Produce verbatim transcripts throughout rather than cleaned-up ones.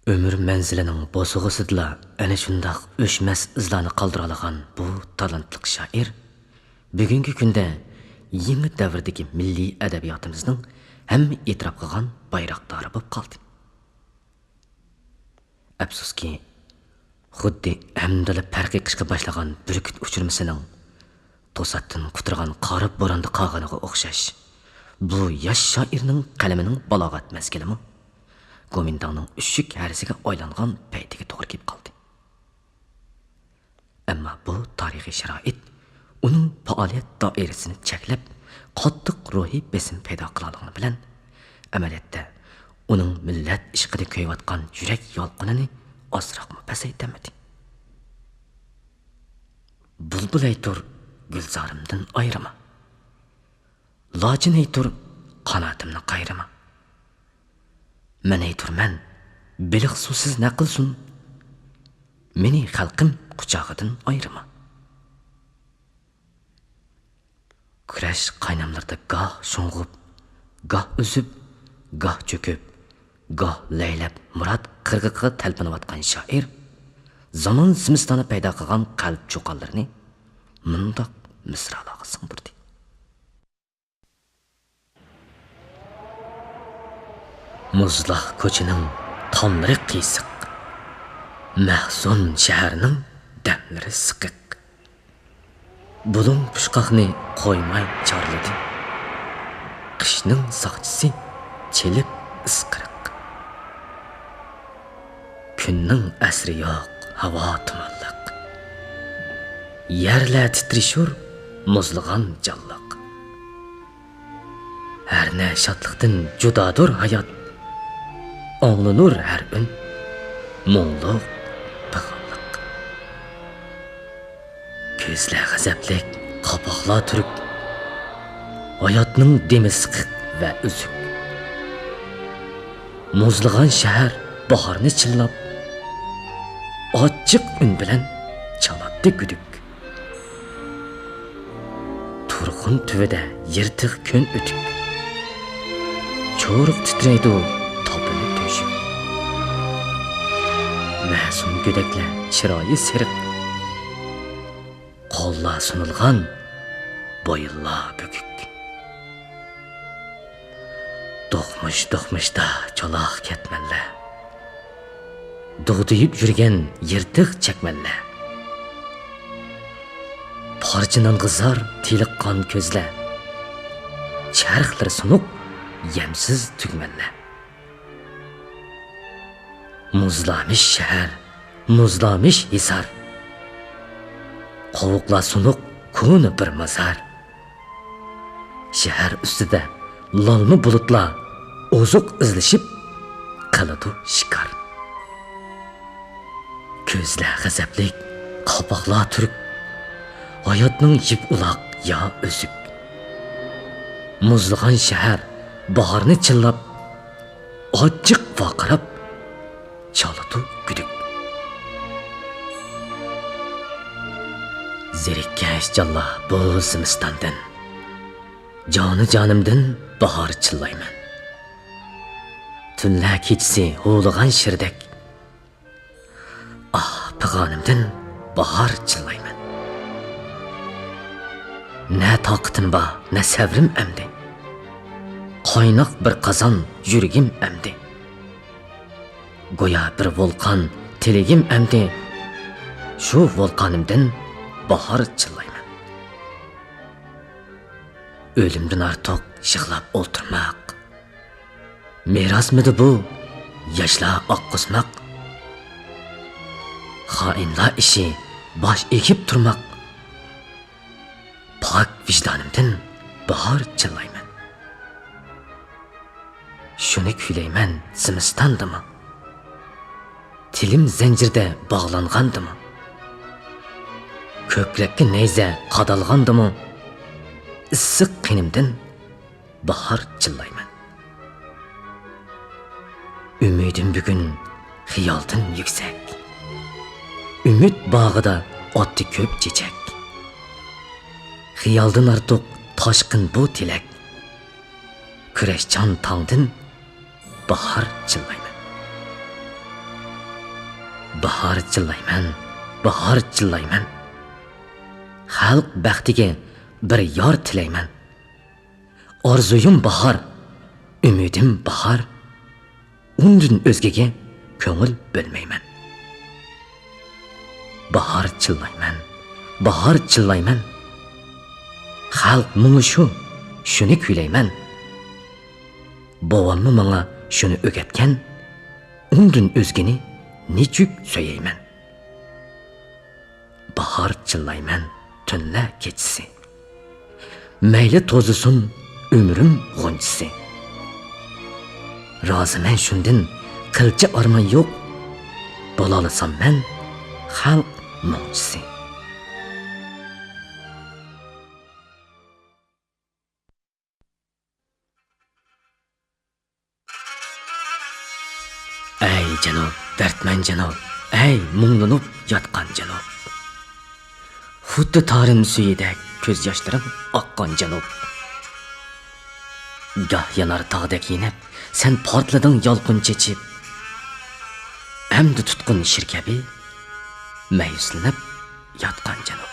ئۆمۈر مەنزىلىنىڭ بوسۇغىسىدىلا ئەنە شۇنداق ئۆچمەس ئىزلارنى قالدۇرالىغان بۇ تالانتلىق شائىر بۈگۈنكى كۈندە يېڭى دەۋردىكى مىللىي ئەدەبىياتىمىزنىڭ ھەممە ئېتىراپ قىلغان بايراقدارى بولۇپ قالدى. ئەپسۇسكى، خۇددى ئەمدىلا پەرق ئېقىشقا باشلىغان بۈركۈت ئۇچۇرمىسىنىڭ توساتتىن قۇترىغان قارا بوراندا قالغىنىغا ئوخشاش، بۇ ياش شائىرنىڭ قەلىمىنىڭ بالاغەت مەزگىلىمۇ گومىنداڭنىڭ ئۈششۈك ھەرىسىگە ئايلانغان پەيتىگە توغرا كېلىپ قالدى. ئەمما بۇ تارىخىي شارائىت ئۇنىڭ پائالىيەت دائىرىسىنى چەكلەپ، قاتتىق روھىي بېسىم پەيدا قىلالىغىنى بىلەن، ئەمەلىيەتتە ئۇنىڭ مىللەت ئىشقىدا كۆيۈۋاتقان يۈرەك يالقۇنىنى ئازراقمۇ پەسەيتەلمىدى. بۇلبۇل ھەي تۇر، گۈلزارىمدىن ئايرىما. لاچىن ھەي تۇر، قاناتىمنى قايرىما. مەن ھەي تۇرمەن، بېلىق سۇسىز نە قىلسۇن؟ مېنى خەلقىم قۇچاقىدىن ئايرىما. كۈرەش قايناملىرىدا گاھ شۇڭغۇپ، گاھ ئۈزۈپ، گاھ چۆكۈپ، گاھ لەيلەپ مۇراد قىرغىقىغا تەلپۈنۈۋاتقان شائىر زامان زىمىستانى پەيدا قىلغان قەلب چۇقانلىرىنى مۇنداق مىسرالارغا سىڭدۈردى. مۇزلاق كوچىنىڭ تاملىرى قىيسىق، مەھزۇن شەھەرنىڭ دەملىرى سىقىق. بۇلۇڭ پۇچقاقنى قويماي چارلىدى، قىشنىڭ ساقچىسى چېلىپ ئىسقىرىق. كۈننىڭ ئەسرى يوق، ھاۋا تۇمانلىق. يەرلەر تىترىشۇر، مۇزلىغان جانلىق. ھەر نە شادلىقتىن جۇدادۇر ھايات. ئاڭلىنۇر ھەر ئۈن، مۇڭلۇق، پىغانلىق. كۆزلەر غەزەپلىك، قاپاقلار تۈرۈك. ھاياتنىڭ دېمى سىقىق ۋە ئۈزۈك. مۇزلىغان شەھەر باھارنى چىللاپ، ئاچچىق ئۈن بىلەن چالاتتى گۈدۈك. تۇرخۇن تۈۋىدە يىرتىق كۆن ئۆتۈك. چورۇق تىترەيدۇ تاپىنى تۆشۈك. مەسۇم گۆدەكلەر چىرايى سېرىق. قوللار سۇنۇلغان، بويۇنلار بۈكۈك. دوقمۇش-دوقمۇشتا چولاق كەتمەنلەر. دۇغدىيىپ يۈرگەن يىرتىق چەكمەنلەر. پارچە نانغا زار تېلىققان كۆزلەر. چەرخلىرى سۇنۇق، يەمسىز تۈگمەنلەر. مۇزلامىش شەھەر، مۇزلامىش ھېسار. قوۋۇقلار سۇنۇق، كونا بىر مازار. شەھەر ئۈستىدە لالما بۇلۇتلار ئوزۇق ئىزلىشىپ قىلىدۇ شىكار. كۆزلەر غەزەپلىك، قاپاقلار تۈرۈك. ھاياتنىڭ يىپ ئۇلاق يا ئۈزۈك. مۇزلىغان شەھەر باھارنى چىللاپ، ئاچچىق ۋارقىراپ چالىدۇ گۈدۈك. زېرىككەچ جانلار بۇ زىمىستاندىن، جانى-جانىمدىن باھار چىللايمەن. تۈنلەر كېچىسى ھۇۋلىغان شىردەك، ئاھ، پىغانىمدىن باھار چىللايمەن. نە تاقىتىم بار، نە سەۋرىم ئەمدى. قايناق بىر قازان يۈرىكىم ئەمدى. گويا بىر ۋولقان تىلىكىم ئەمدى. شۇ ۋولقانىمدىن باھار چىللايمەن. ئۆلۈمدىن ئارتۇق يىغلاپ ئولتۇرماق. مىراسمىدى بۇ ياشلار ئاققۇزماق؟ خائىنلار ئىشى باش ئېگىپ تۇرماق. پاك ۋىجدانىمدىن باھار چىللايمەن. شۇنى كۈيلەيمەن زىمىستاندىمۇ، تىلىم زەنجىردە باغلانغاندىمۇ، كۆكرەككە نەيزە قادالغاندىمۇ، ئىسسىق قېنىمدىن باھار چىللايمەن. ئۈمىدىم بۈگۈن خىيالدىن يۈكسەك. ئۈمىد باغىدا ئاتتى كۆپ چېچەك. خىيالدىن ئارتۇق تاشقىن بۇ تىلەك. كۈرەشچان تاڭدىن باھار چىللايمەن. باھار چىللايمەن، باھار چىللايمەن. خەلق بەختىگە بىر يار تىلەيمەن. ئارزۇيۇم باھار، ئۈمىدىم باھار. ئۇندىن ئۆزگىگە كۆڭۈل بۆلمەيمەن. باھار چىللايمەن، باھار چىللايمەن. خەلق مۇڭى شۇ، شۇنى كۈيلەيمەن. بوۋاممۇ ماڭا شۇنى ئۆگەتكەن، ئۇندىن ئۆزگىنى نېچۈك سۆيەيمەن. باھار چىللايمەن تۈنلەر كېچىسى. مەيلى توزۇسۇن ئۆمرۈم غۇنچىسى. رازىمەن شۇندىن قىلچە ئارمان يوق. بولالىسام مەن خەلق مۇڭچىسى. ئەي جەنۇب، دەردمەن جەنۇب، ئەي مۇڭلىنىپ ياتقان جەنۇب. خۇددى تارىم سۈيىدەك كۆز ياشلىرىڭ ئاققان جەنۇب. گاھ يانار تاغدەك يېنىپ، سەن پارتلىدىڭ يالقۇن چېچىپ. ئەمدى تۇتقۇن شىر كەبى مەيۈسلىنىپ ياتقان جەنۇب.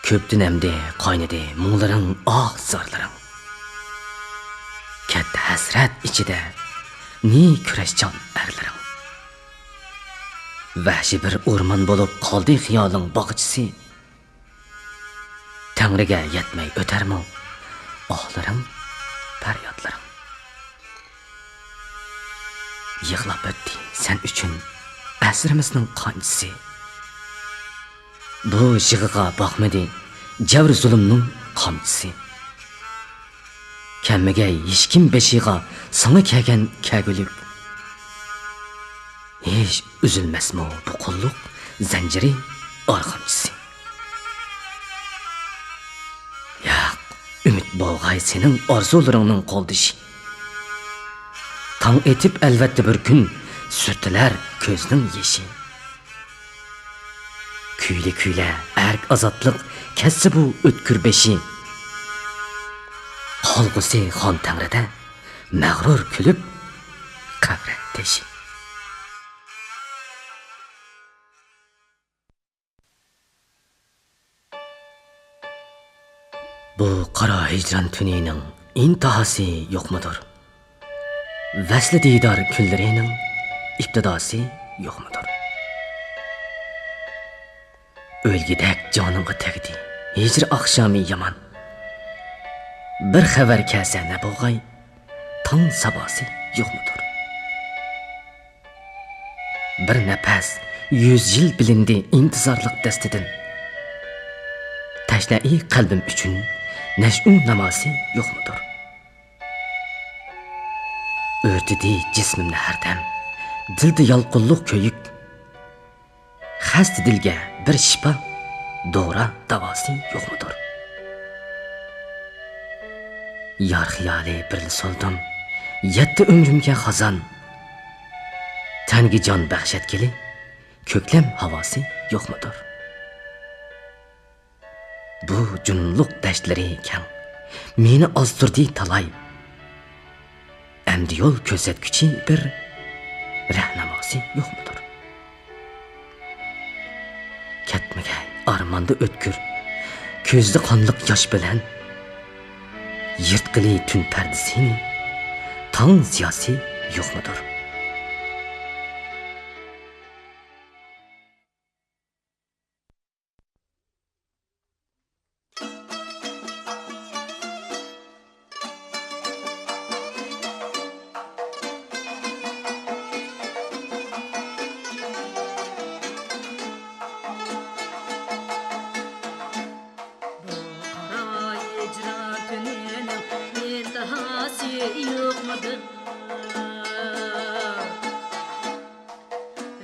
كۆپتىن ئەمدى قاينىدى مۇڭلىرىڭ، ئاھ زارلىرىڭ. كەتتى ھەسرەت ئىچىدە نى كۈرەشچان ئەرلىرىڭ. ۋەھشىي بىر ئورمان بولۇپ قالدى خىيالىڭ باغچىسى. تەڭرىگە يەتمەي ئۆتەرمۇ ئاھلىرىڭ، پەريادلىرىڭ؟ يىغلاپ ئۆتتى سەن ئۈچۈن ئەسرىمىزنىڭ قانچىسى. بۇ يىغىغا باقمىدى جەۋر زۇلۇمنىڭ قامچىسى. كەلمىگەي ھېچكىم بېشىغا ساڭا كەلگەن كەلگۈلۈك. ھېچ ئۈزۈلمەسمۇ بۇ قۇللۇق زەنجىرى، ئارغامچىسى؟ ياق، ئۈمىد بولغاي سېنىڭ ئارزۇلىرىڭنىڭ قولدىشى. تاڭ ئېتىپ ئەلۋەتتە بىر كۈن سۈرتۈلەر كۆزنىڭ يېشى. كۈيلە كۈيلە ئەرك ئازادلىق كەتسە بۇ ئۆتكۈر بېشى. قالغۇسى خان تەڭرىدە مەغرۇر كۈلۈپ قەبرە تېشى. بۇ قارا ھىجران تۈنىنىڭ ئىنتىھاسى يوقمۇدۇر؟ ۋەسلى دىدار كۈنلىرىنىڭ ئىپتىداسى يوقمۇدۇر؟ ئۆلگۈدەك جانىمغا تەگدى ھىجر ئاخشامى يامان. بىر خەۋەر كەلسە نە بولغاي، تاڭ ساباسى يوقمۇدۇر؟ بىر نەپەس يۈز يىل بىلىندى ئىنتىزارلىق دەستىدىن. تەشنەئى قەلبىم ئۈچۈن نەشئۇ ناماسى يوقمۇدۇر؟ ئۆرتىدى جىسمىمنى ھەردەم دىلدا يالقۇنلۇق كۆيۈك. خەستە دىلگە بىر شىپا، دورا، داۋاسى يوقمۇدۇر؟ يار خىيالى بىرلا سولدۇم يەتتە ئۆمرۈمگە خازان. تەنگە جان بەخش ئەتكىلى كۆكلەم ھاۋاسى يوقمۇدۇر؟ بۇ جۇنۇنلۇق دەشتلىرى كەڭ، مېنى ئازدۇردى تالاي. ئەمدى يول كۆرسەتكۈچى بىر رەھناماسى يوقمۇدۇر؟ كەتمىگەي ئارماندا ئۆتكۈر، كۆزدە قانلىق ياش بىلەن. يىرتقىلى تۈن پەردىسىنى، تاڭ زىياسى يوقمۇدۇر؟ بۇ قارا ھىجران تۈنىنىڭ ئىنتىھاسى يوقمىدى؟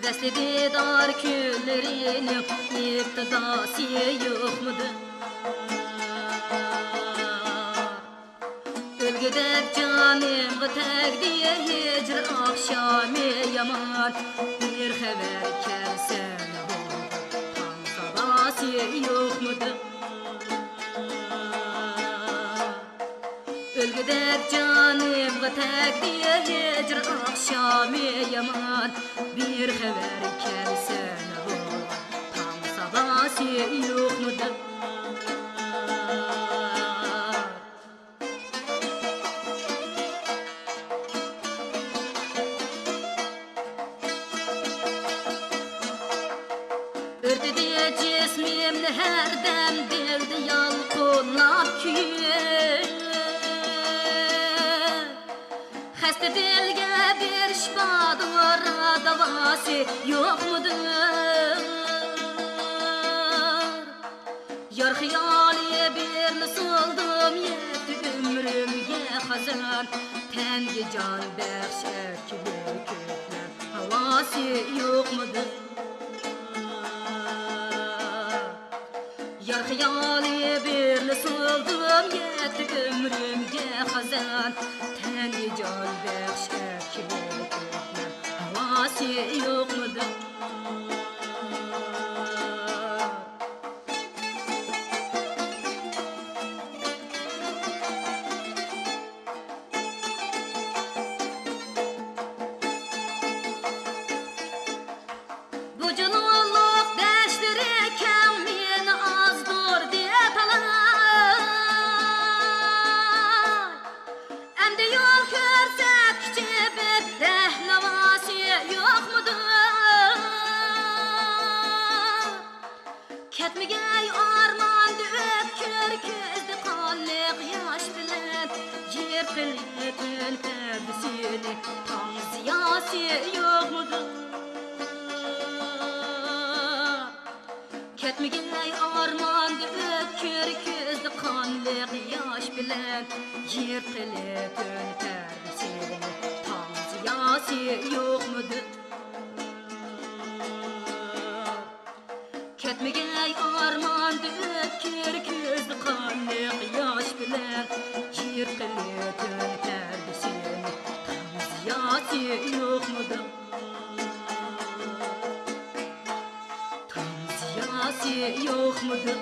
ۋەسلى دىدار كۈنلىرىنىڭ ئىپتىداسى يوقمىدى؟ ئۆلگۈدەك جانىمغا تەگدى ھىجر ئاخشامى يامان. بىر خەۋەر كەلسە تاڭ ساداسى يوقمىدى؟ ئۆلگۈدەك جانىمغا تەگدى ھىجر شامى يامان، بىر خەۋەر كەلسە ناۋادا، تاڭ ساداسى يوقمىدۇ؟ ئۆرتىدى جىسمىمنى ھەردەم، دىلدا يالقۇنلاپ كۈيۈپ. خەستە دىلگە بىر شىپادۇر، داۋاسى يوقمىدۇر؟ يار خىيالى بىرنى سولدۇم، يەتتى ئۆمرۈمگە خازان. تەنگە جان بەخش ئەركىلىك كۆكلەر، ھاۋاسى يوقمىدۇر؟ يار خىيالى بىرنى سولدۇم، يەتتى ئۆمرۈمگە خازان. تەنگە جان بەخش ئەركىلىك كۆكلەر، ھاۋاسى يوقمىدۇر؟ بۇ جۇنۇنلۇق دەشتلىرى كەڭ، مېنى ئازدۇردى تالاي. ئەمدى يول كۆرسەتكۈچى بىر رەھناۋاسى يوقمىدۇ؟ كەتمىگەي ئارماندا ئۆتكۈر كۆزدە قانلىق ياش بىلەن، يىرتىلىپ تۈن پەردىسىنى، تاڭ زىياسى يوقمىدۇ؟ كەتمىگەي ئارماندا ئۆتكۈر كۆزدە قانلىق ياش بىلەن، يىرتىلىپ تۈن پەردىسىنى، تاڭ زىياسى يوقمىدۇ؟ كەتمىگەي ئارماندا ئۆتكۈر كۆزدە قانلىق ياش بىلەن، يىرتقىلى تۈن پەردىسىنى، تاڭ زىياسى يوقمىدۇ؟ تاڭ زىياسى يوقمىدۇ؟